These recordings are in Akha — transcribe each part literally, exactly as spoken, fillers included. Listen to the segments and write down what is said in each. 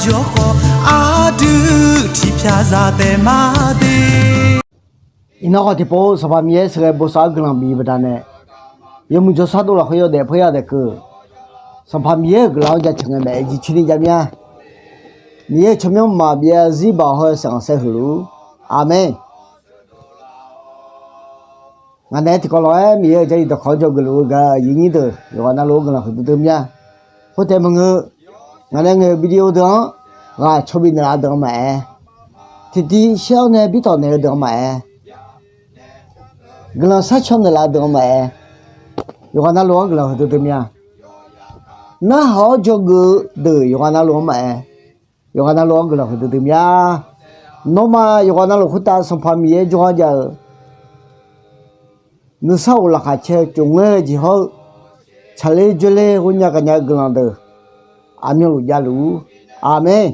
Jawrkhawf aqdui tiqpyaq zaq taef ma de. Iqnan khawf tiqpov Sanqpaq Miqyaer sheuqghae bosav-awr guiqlanq bif-eu baqdanae, yawmuiq jawrshar dov lafkhoer yawdaef peur yadaef keuv. Sanqpaq Miqyaer-euq guiqlanq-anr jaceuq ngae maeq-aer jircoer ni jav mir-a. Miqyaer-euq tsawrmyanr maqbyav zarzir baoq hawr-eu saeqkhanq saerhuiq luf-ur. Aqmeq. Ngaq naeq-aer tiqkawv lof-aer Miqyaer-euq Jarlif dawqkawq-anr dzawgeuf luf-eu gaq-eu aqyuif nyir deuq yawqghaq navluf-anr guiqlanq huiqdui dui mir-a. Khoertaef maqngeur, ngaq nae ngaeq-euq video deuq-anr ghaq cawbi naeqlaf-eu deuq-anr maqaer, tiqtiv shaer-awr nae bitawq naeq-eu deuq-anr maqaer, guiqlanq sharcaw naeqlaf-eu deuq-anr maqaer, yawqghaq navluf-anr guiqlanq huiqdui dui mir-a. Narhaq-awr dzawgeuf-eu deuq yawqghaq navluf-anr maqaer, yawqghaq navluf-anr guiqlanq huiqdui dui mir-a. Nawmaf yawqghaq navluf khoertav Sanqpaq Miqyaer jawrgar jav-eu nuisar of laqkhaq caer-eu cofngaer-eu jeq hawr-eu tsaqler dzoerler ghoer nya gaqnya-eu guiqlanq deuq aqmyanluf javluf-ur. Aqmeq.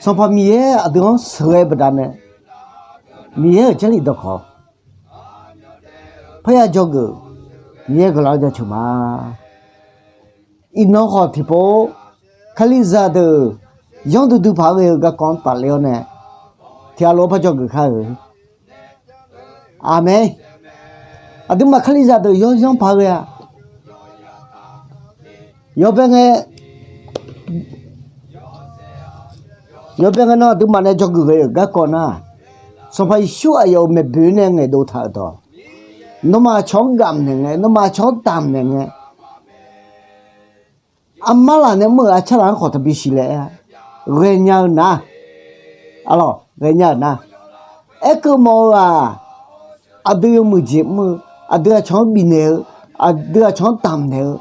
Sanqpaq Miqyaer aqdui-anr sheuqghae baqdanae, Miqyaer-euq Jarlif dawqkawq parya dzawgeuf, Miqyaer guiqlanq-anr jaceuq ma. Iqnan khawf tiqpov-or, Kalizaq deuq yanr duidui paq-aer ghae-eu garkawv-anr tafler-awr nae, tiqghaq lof-aer par dzawgeuf kar-euq. Aqmeq. Aqduimaf Kalizaq deuq yawyanr paq-aer ghae-a. Yawbae ngae, yawbae ngae nan aqduimaf nae dzawgeuf ghae-euq garkawv nar, Sanqpaq Yeqsur aqyawf-euq maeqboeq nae ngaeqdov taq-euq dawq, nawmaf aqcawq-anr gamq naeq ngae, nawmaf aqcawq-anr damq naeq ngae, armar laf nae mr-euq arcar laf-anr khawf taqbi siq laer aer-a. Ghaenya-eu nar, arlawq, ghaenya-euq nar, aerkeuv mawf-eu-aq, aqdui yawmuiq jeq mr-eu, aqdui aqcawq-anr bifnaeq-eu, aqdui aqcawq-anr damq naeq-eu,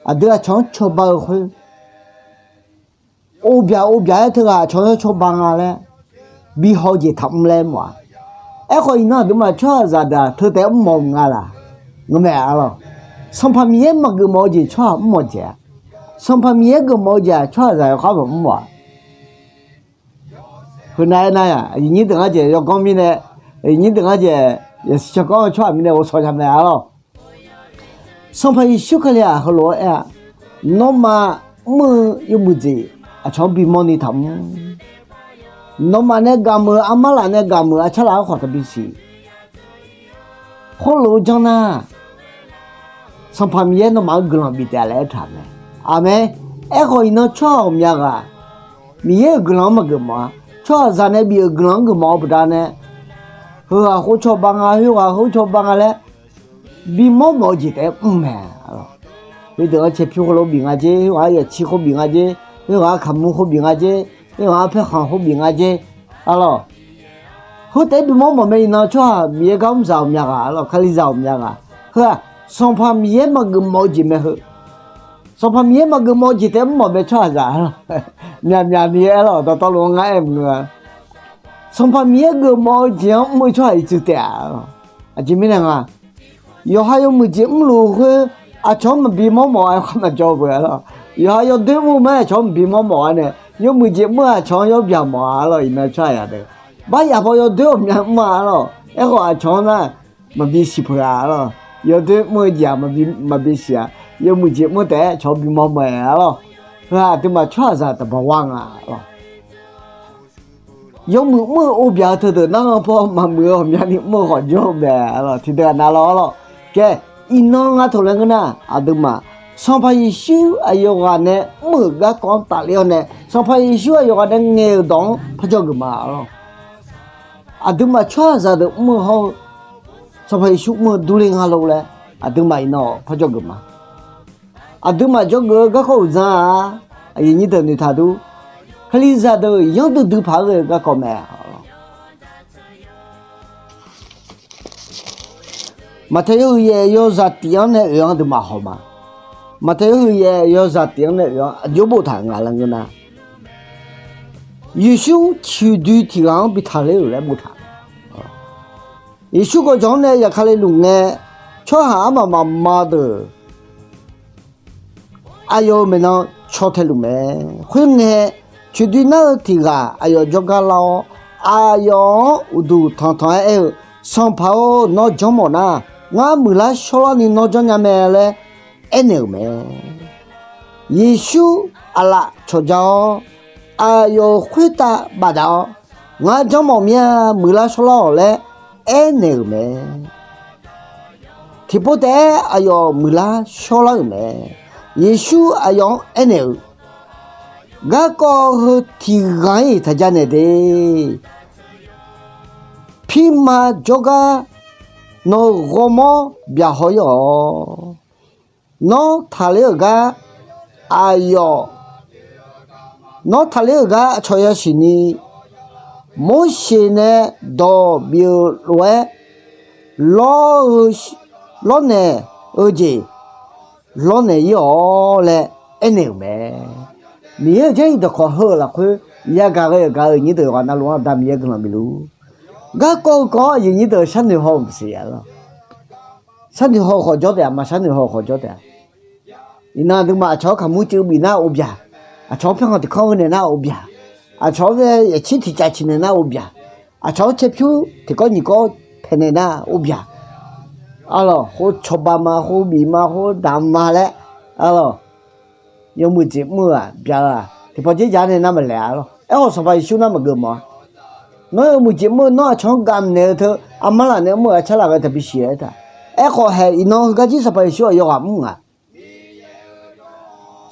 aqdui aqcawq-anr cawba-eu khoer, ovbyaq ovbyaq-aer teughaq aqcawq-anr cawba nga laer bihaw-eu jeq taqmr laer mawf-a. Aerkhawf iqnan aqduimaf tsawrhaqzaq deuq-aq teu taef mr mawf-eu nga laq? Ngeurmae arlawq. Sanqpaq Miqyaer maqgeuf mawf-eu jeq tsawrhaq mr mawf jeq-a. Sanqpaq Miqyaer geuf mawf-eu jeq-aq tsawrhaqzaq yawkhav maqmr mawf-a. Heunav aernar-aq, aqyuif nyir deuq ngar jeq yawganr mirnae, aqyuif nyir deuq ngar jeq yasiq cawganr-eu tsawrhaq mirnae ghovshaw nya mae arlawq. Sanqpaq Yeqsur Kali-aq heulof-aer aer-a, nawmaf mr-eu yawmuiq jeq aqcawq-anr bimawr ni taqmr. Nawmaf nae gamq-euq armar laf nae gamq-euq arcar laf-anr khawf taqbi siq. Khoerlof-aer janr nar, Sanqpaq Miqyaer nawmaf-anr guiqlanq bif taef-a laer aertaq mae. Aqmeq. Aerkhawf iqnan tsawrhaq ghawqmya ghaq Miqyaer-euq guiqlanq-anr maqgeuf mawf-a. Tsawrhaqzaq nae bif-euq guiqlanq-anr geuf mawf-eu baqdanae, heughaq khoer cawba nga, khoerghaq khoer cawba nga laer bimawr mawf-eu jeq taef-aer mr mae. Khoerdeuq-anr caerpyur khoerlof bif nga jer, khoerghaq-anr yaeqcir khoer bif nga jer, khoerghaq-anr kaqmur khoer bif nga jer, khoerghaq-anr paerkhanq khoer bif nga jer. Arlawq, khoertaef-aer bimawr mawf mae. Iqnan tsawrhaq Miqyaer gar mr zaq ghawqmya ghaq, arlawq, Kalizaq ghawqmya ghaq. Heu-aq, Sanqpaq Miqyaer maqgeuf mawf-eu jeq mae heu. Sanqpaq Miqyaer maqgeuf mawf-eu jeq taef-aer mr mawf mae tsawrhaqzaq, arlawq. Myaqmyaq ni aerlawq, dawqtawvluf-anr ngar aer maqngeur-a. Sanqpaq Miqyaer geufmawf-eu jeq-anr mr-eu tsawrhaq ircuf taef-a. Aqjeq mirnae nga, yawqha yawmuiq jeq mrluf khoer aqcawq-anr maqbimawr mawf-a, kharmaqjawr beu-a lawq. Yawqha yawdoer mr-eu ma aqcawq-anr maqbimawr mawf-a nae, yawmuiq jeq mr-eu aqcawq-anr yawbyaq mawf-a lawq. Iqnan tsawrhaq yadeuq, bar yaf paw yawdoer ghawqmya mr-a lawq. Aerkhawf aqcawq-anr nar maqbi siqpeuq-a lawq. Yawdoer mr-eu jeq-aq maqbi siq-a. Yawmuiq jeq mr taef-aer aqcawq-anr bimawr mawf-a lawq. Heu-aq aqduimaf tsawrhaqzaq taqbaq war nga lawq. Yawmuiq mr-eu ovbyaq-eu teudeuq nar-anr paw maqmuiq-eu ghawqmyani mr-eu khawf jawr-eu mae. Tiqdeuq aqnav lawr lawq. Kae, iqnan nga taq laer ngeur nar, aqduimaf Sanqpaq Yeqsur aqyawf ghaq nae mr-euq garkawv-anr tafler-awr nae, Sanqpaq Yeqsur aqyawf ghaq nae ngaeq-euq dawq-anr par dzawgeuf ma lawq. Aqduimaf tsawrhaqzaq deuq mr-eu hawr-eu, Sanqpaq Yeqsur mr-eu durler nga lor laer, aqduimaf iqnan-awq par dzawgeuf ma. Aqduimaf dzawgeuf-eu garkawv uqdzan-a, aqyuif nyir deuq noeqtaq dur. Kalizaq deuq yanr duidui paq-aer ghae-eu garkawv mae. Maqtaeq yawhuiq yaef yawzaq tif-anr nae oeq-anr aqduimaf haw ma. Maqtaeq yawhuiq yaef yawzaq tif-anr nae oeq-anr aqjox boftaq nga laer ngeur nar, Yeqsur ciqdui tiq ghaq-anr bi taqler-euq laer boftaq. Yeqsur gawqjawq-anr nae zafkale luf ngae, tsawrhaq armaf mafma deuq aqyawf-euq maeqnan caw tae luf mae. Khoerngae, ciqdui nar-eu tiq ghaq aqyawf jawrgar lar-awr, aqyawf-anr uqduq tanqtanq-aer aer-eu, Sanqpaq-or, nawr janr mawf nar, ngar muiqlar shawrlarni nawr janrnya mae laer aernaeq-euq mae. Yeqsur aqlaf cawqja-awr, aqyawf-euq khoertav bafdaf-awr, ngar janrmawf mir-a, muiqlar shawrlar-awq laer aernaeq-euq mae. Tiqpov taef-aer aqyawf muiqlar shawrlar-euq mae. Yeqsur aqyawf-anr aernaeq-eu, Garkawv heu tiq ghaq-iq taqja naeq de. Pirma jawrgar nawq-euq ghawrmawr byaqhaw ir-awq. Nawr taqler-euq gar aqyawf, nawr taqler-euq gar aqcawq yasiq ni, Morseq nae dawq bif-eu lof-aer lawr-eu, lawrnaeq-eu jeq lawrnaeq ir-awq laer aernaeq-euq mae. Miqyaer-euq Jarlif dawqkawq heu-euq lafkhoer yagaq ghae-euq gaq-euq nyir deuq yawqghaq navluf-anr Aqda Miqyaer guiqlanq bif luf-ur. Garkawv heu kawv-anr aqyuif nyir deuq sharnoeq haw-eu maqsiq-a lor. Sharnoeq haw-eu khawf jawr taef-a, maqsharnoeq haw-eu khawf jawr taef-a. Iqnan aqduimaf aqcawq-anr kaqmur cuiv bif nar ov byaq, aqcawq-anr paerkhanq tiq kanr-eu naeq nar ov byaq, aqcawq-anr yaeqcir tiq caf ciq naeq nar ov byaq, aqcawq-anr caerpyur tiq kawv nyiq kawv paeqnaeq nar ov byaq. Arlawq, hov cawba ma, hov bif ma, hov daq ma laer, arlawq, yawmuiq jeq mr-eu-aq byaq-eu-aq tiqpawf dzer ja nae nar maqlaeq-a lor. Aerkhawf Sanqpaq Yeqsur nar maqgeuf mawf-a. Nawr yawmuiq jeq mr-eu, nawr aqcawq-anr gamq naeq-eu teu, armar laf nae mr-eu aqcar laf ghae taqbi siq-aer taq. Aerkhawf haeq iqnan heugar jir Sanqpaq Yeqsur aqyawf ghaq mr nga.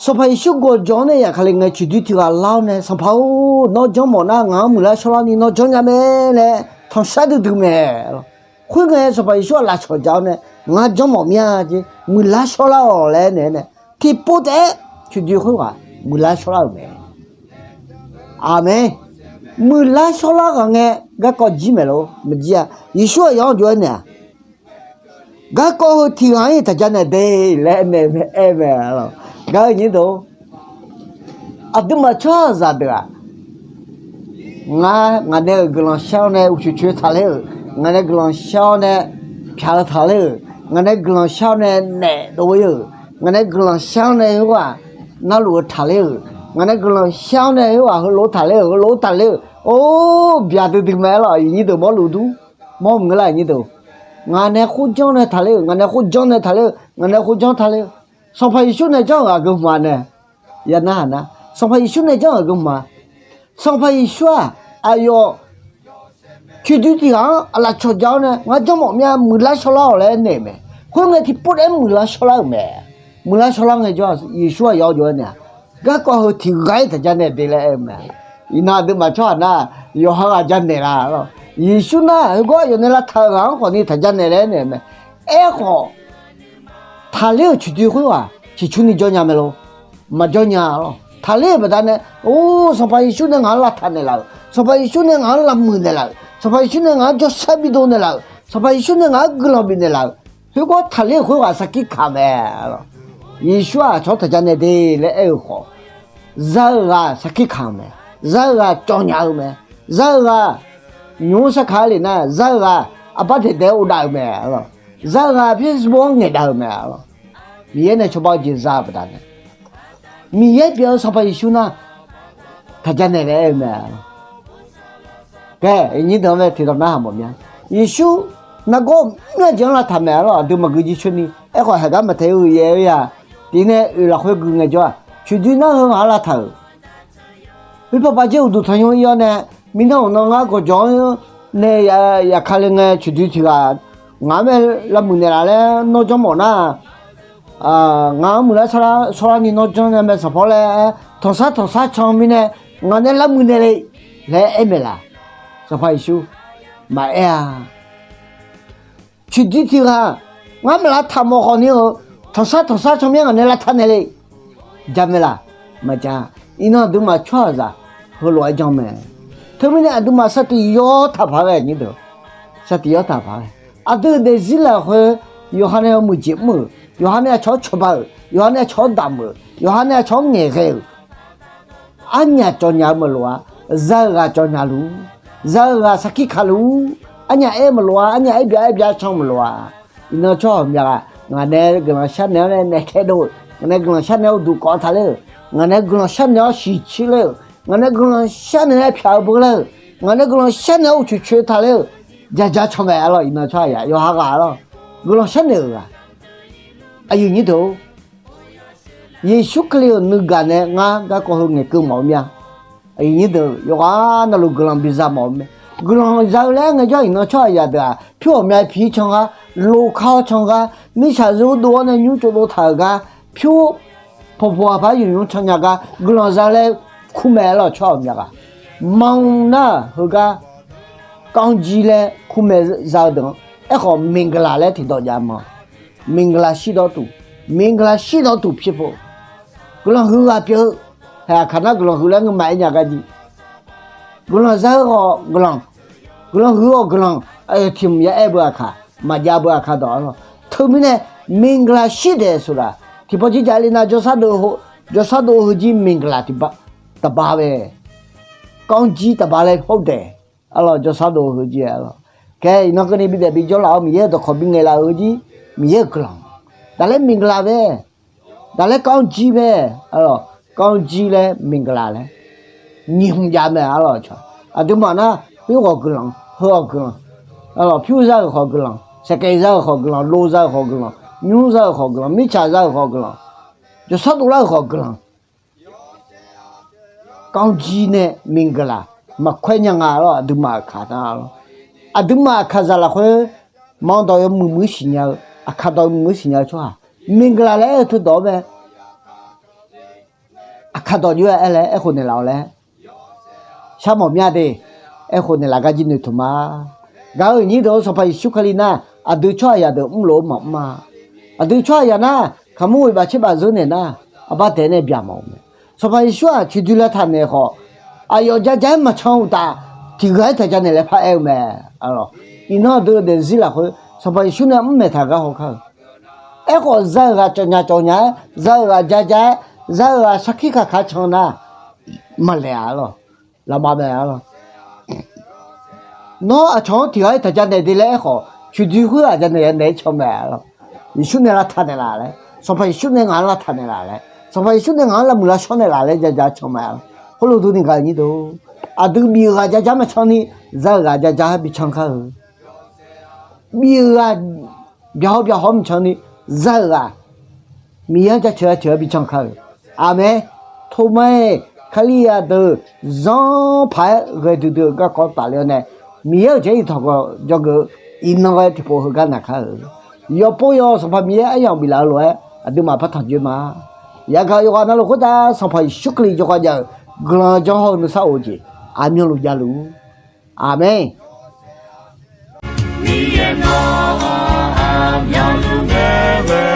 Sanqpaq Yeqsur gawqjawq-anr nae yaqkale ngae coeqdoi tiq ghaq lar-awr nae, Sanqpaq-or, nawr janrmawf nar ngaq-anr muiqlar shawrlar ni nawr janrnya mae laer tanqshar duidui mae. Khoerngae Sanqpaq Yeqsur aqlaf cawqja-awr nae, ngar janrmawf mir-a jeq, muiqlar shawrlar-awq laer naeq-aer nae, tiqpov taef-aer coeqdoi khoerghaq muiqlar shawrlar-euq mae. Aqmeq. Muiqlar shawrlar ghaq ngae garkawv jir maeq lor, maqjir-a. Yeqsur aqyawf-anr jov-aer naeq-aq, Garkawv heu tiq ghaq-iq taqja naeq de laer aer mae, aer mae. Gaq-eu nyir deuq, aqduimaf tsawrhaqzaq deuq-aq, ngar, ngaq nae-euq guiqlanq shar-awr nae uqcoeq coeq taqler-euq, ngaq nae guiqlanq shar-awr nae pyaq-eu taqler-euq, ngaq nae guiqlanq shar-awr nae naef dov-ir-euq, ngaq nae guiqlanq shar-awr nae khoerghaq narluf-eu taqler-euq, ngaq nae guiqlanq shar-awr nae khoerghaq heulof-aer taqler-euq, heulof-aer taqler-euq, or, byaq duidui mae-aer lawq. Aqyuif nyir deuq mawrluf dur, mawr mq ngeur lar aqyuif nyir deuq. Ngaq nae khoer janr nae taqler-euq, ngaq nae khoer janr nae taqler-euq, ngaq nae khoer janr taqler-euq. Sanqpaq Yeqsur nae janr-euq aqgeu hmq-a nae, ya narhaq nar, Sanqpaq Yeqsur nae janr-euq aqgeu hmq-a. Sanqpaq Yeqsur-aq, aqyawf coeqdoi tiq ghaq-anr aqlaf cawqja-awr nae ngar janrmawf mir-a, muiqlar shawrlar-awq laer aernaeq-euq mae. Khoerngae tiqpov taef-aer muiqlar shawrlar-euq mae. Muiqlar shawrlar ngaejawr-aq, Yeqsur aqyawf-anr jov-aer naeq-aq, garkawv heu tiq ghaq-iq taqja naeq de laer aer-eu mae. Iqnan aqduimaf tsawrhaq nar, yawqha ghaq ja naeq la lawq. Yeqsur nar, heugawr yawf nae lavtaq-euq ghaq-anr khawfni taqja naeq laer aernaeq-eu mae. Aerkhawf, taqler-euq coeqdoi khoerghaq ciqcurni jawr nya mae lor. Maqjawr nya lawq. Taqler-euq baqdanae, or, Sanqpaq Yeqsur nae ngaq-anr lavtaq naeqlaf-euq, Sanqpaq Yeqsur nae ngaq-anr lavmuiq naeqlaf-euq, Sanqpaq Yeqsur nae ngaq-anr jawrshar bidov naeqlaf-euq, Sanqpaq Yeqsur nae ngaq-anr guiqlanq bifnaeq laf-euq, khoergawr taqler-euq khoerghaq sarkir kaq-eu mae. Yeqsur-aq aqcawq-anr taqja naeq de laer aer-eu khawf, za-eu ghaq sarkir kaq-eu mae. Za-eu ghaq cawv nya-eu mae. Za-eu ghaq nymq-mr sarkaq-aer lef nar, za-eu ghaq aqbar daeqdaeq-aer uvdav-euq mae. Za-eu ghaq Facebook-anr ngaeqdaq-euq mae. Miqyaer nae cawba-eu jeq za-eu baqdanae, Miqyaer pyeuf-eu Sanqpaq Yeqsur nar, taqja naeq laer aer-eu mae. Khaer, nyir deuq-anr mae tiqdawq narhaq mawf mya. Yeqsur nargawr myav jeq-anr lavtaq mae-a lawq. Aqdui maqgui jircoer ni. Aerkhawf, haeqgar maqtaeq-eu yaeq-eu yaq, tiq nae oeq lafkhoer gui ngaejawr-aq, coeqdoi nar heu ngaq-anr lavtaq-euq, khoerpar baqjaer uqduq tanqnymr ir-awr nae, mirnan uqnan ngar gawqjawq-anr nae yaqkale ngae coeqdoi tiq ghaq ngaq-anr mae lavmuiq naeqlaf laer nawr janrmawf nar, ngaq-anr muiqlar shawrlar ni nawr janr nae mae Sanqpaq laer, tanqsar tanqsar can mirnae ngaq nae lavmuiq naeq le laer aer mae laf. Sanqpaq Yeqsur maqaer-a. Coeqdoi tiq ghaq ngar maqlav taqmawf khawfni-eu, tanqsar tanqsar can mir-aer ngaq nae lavtaq naeq le. Ja mae laf? Maqja. Iqnan aqduimaf tsawrhaqzaq heulof-aer janr mae. Teumirnae aqduimaf sar tiq yawr taq paq ghae nyir deuq, sar tiq yawr taq paq ghae. Aqdui-euq daefzir lafkhoer yawqha nae yawmuiq jeq mr-euq, yawqha nae aqcawq-anr cawba-euq, yawqha nae aqcawq-anr damq-euq, yawqha nae aqcawq-anr ngaeqghae-euq, arnyaf cawv nya-eu maqloq-a. Za-eu ghaq cawv nya luf-ur. Za-eu ghaq sarkir kaq luf-ur. Arnyaf aer maqloq-a. Arnyaf aer bya aer bya can maqloq-a. Iqnan tsawrhaq myaq ghaq ngaq nae guiqlanq sharnaeq-awr nae naeq taedov-euq, ngaq nae guiqlanq sharnaeq-awr uqduq kawv taqler-euq, ngaq nae guiqlanq sharnaeq-awr shiqcir ler-euq, ngaq nae guiqlanq sharnaeq-aer pyaq-eu beu ler-euq, ngaq nae guiqlanq sharnaeq-awr uqcoeq coeq taqler-euq, jaja can mae-a lawq. Iqnan tsawrhaq yawqha ghaq-a lawq. Guiqlanq sharnaeq-euq ghaq, aqyuif nyir deuq-or, Yeqsur Kali-euq nuigaq nae ngar garkawv heu ngaeqkeuv mawf-eu mir-a. Aqyuif nyir deuq yawqghaq navluf guiqlanq biza mawf-eu mae. Guiqlanq za-eu laer ngaejawr iqnan tsawrhaqzaq deuq-aq, pyur ghawqmya piq-ir can gar, loka-awr can gar, mirtsaq zeur dov-awr nae nymr tsov dov taq-euq gar, pyur pawqpawq aqpar yawqnymr can nya gar guiqlanq za-eu laer kur mae lawq tsawrhaq ghawqmya ghaq. Manq nar heugar ကောင်းကြီး laer kur mae za-eu deuq-anr. Aerkhawf မင်္ဂလာ laer tiqdawq jav ma. မင်္ဂလာရှိသောသူ, မင်္ဂလာရှိသောသူဖြစ်ဖို့ guiqlanq huiq ghaq pyeuf-eu. Haeq aqkaq nar guiqlanq huiq laer ngeur maqaer nya gar jir. Guiqlanq za-eu khawf guiqlanq, guiqlanq huiq-awq guiqlanq, tiq hmq ya aer beu aqkaq, maqjav beu aqkaq dawq arlawq. Teumirnae မင်္ဂလာရှိတယ်ဆိုတာ tiqpawf jir jav le nar jawrsar dov, jawrsar dov heujir မင်္ဂလာ tiqba, taqba bae. ကောင်းကြီး taqba laer ဟုတ်တယ်. Arlawq jawrsar dov heujir arlawq. Kae iqnan keuvni bidaef bijawr laf-awr Miqyaer-euq dawqkawq bingaeq laf-eu heujir, Miqyaer-euq guiqlanq. Daqlaer မင်္ဂလာ bae. Daqlaer ကောင်းကြီး bae. Arlawq ကောင်းကြီး laer မင်္ဂလာ laer nyiq hmq jav mae arlawq. Aqduimaf nar, pyur ghawq guiqlanq, heu ghawq guiqlanq, arlawq pyur za-euq khawf guiqlanq, saeqkaeq za-euq khawf guiqlanq, lo za-euq khawf guiqlanq, nymr za-euq khawf guiqlanq, mirtsaq za-euq khawf guiqlanq, jawrsar dovlar-euq khawf guiqlanq. ကောင်းကြီး nae မင်္ဂလာ maqkawr nya nga lawr. Aqduimaf aqkaq nar lawr, aqduimaf aqkaqzaq lafkhoer manq dawq yawmuiq muiq-ir siqnya-eu, aqkaq dawq muiq-ir siqnya-eu tsawrhaq မင်္ဂလာ laer aer-eu teudawq-awr bae. Aqkaq dawq jov-aer aer laer aerkhof naeqlaf-awq laer sharmawf mya de. Aerkhof naeqlaf gar jir noeqtmq ma. Gaq-eu iqnyir deuq-anr Sanqpaq Yeqsur Kali nar, aqdui tsawrhaqzaq deuq mrlof-eu maqmr ma. Aqdui tsawrhaqzaq nar, kaqmur ghoeq baf tser baf zeur naeq nar, arbar daeq nae byaq mawf-eu mae. Sanqpaq Yeqsur-aq ciqdui lavtaq naeq khawf, aqyawf ja ja-aer maqcan uqtaf, tiq ghaq-aer taq ja naeq laer paraer-eu mae. Iqnan aqdui-eu daefzir lafkhoer Sanqpaq Yeqsur nae mr maeq taq gar haw kar-eu. Aerkhawf za-euq ghaq cawqnya cawqnya-aer, za-euq ghaq ja ja-aer, za-euq ghaq sarkir kaq kaq can nar, maqlaeq-a lawq. Laqma mae arlawq. Nawr aqcawq-anr tiq ghaq-aer taq ja naeq de laer aerkhawf, ciqdui khoer ghaq ja naeq naeq-aer can mae arlawq. Yeqsur nae lavtaq naeqlaf laer, Sanqpaq Yeqsur nae ngaq-anr lavtaq naeqlaf laer, Sanqpaq Yeqsur nae ngaq-anr lavmuiq lavshawr naeqlaf laer ja ja can mae arlawq. Khoerlof durni gaq-eu nyir deuq, aqdui bif-euq ghaq ja ja maqcan ni, za-euq ghaq ja ja-aer bi can kar-eu. Bif-euq ghaq byaqhaw byaqhaw maqcan ni, za-euq ghaq Miqyaer-anr jaceuq jaceuq-aer bi can kar-eu. Aqmeq. Toma-iq, Kalizaq deuq zanr paq-aer ghae duidui-eu garkawv tafle-awr nae, Miqyaer-euq jarlif tanqkhawf dzawgeuf-eu iqnan ghae tiqpov heugar naq kar-eu. Yawpov yawq Sanqpaq Miqyaer aryamq biflaf-eu lof-aer aqduimaf par tanqjoe ma. Yagaq yawqghaq navluf khoertav Sanqpaq Yeqsur Kali jawrgar jav-eu guiqlanq janr hawr-eu nuisar of-eu jeq aqmyanluf javluf-ur. Aqmeq. Miqyaer nawq-anr aqmyanluf nae ghae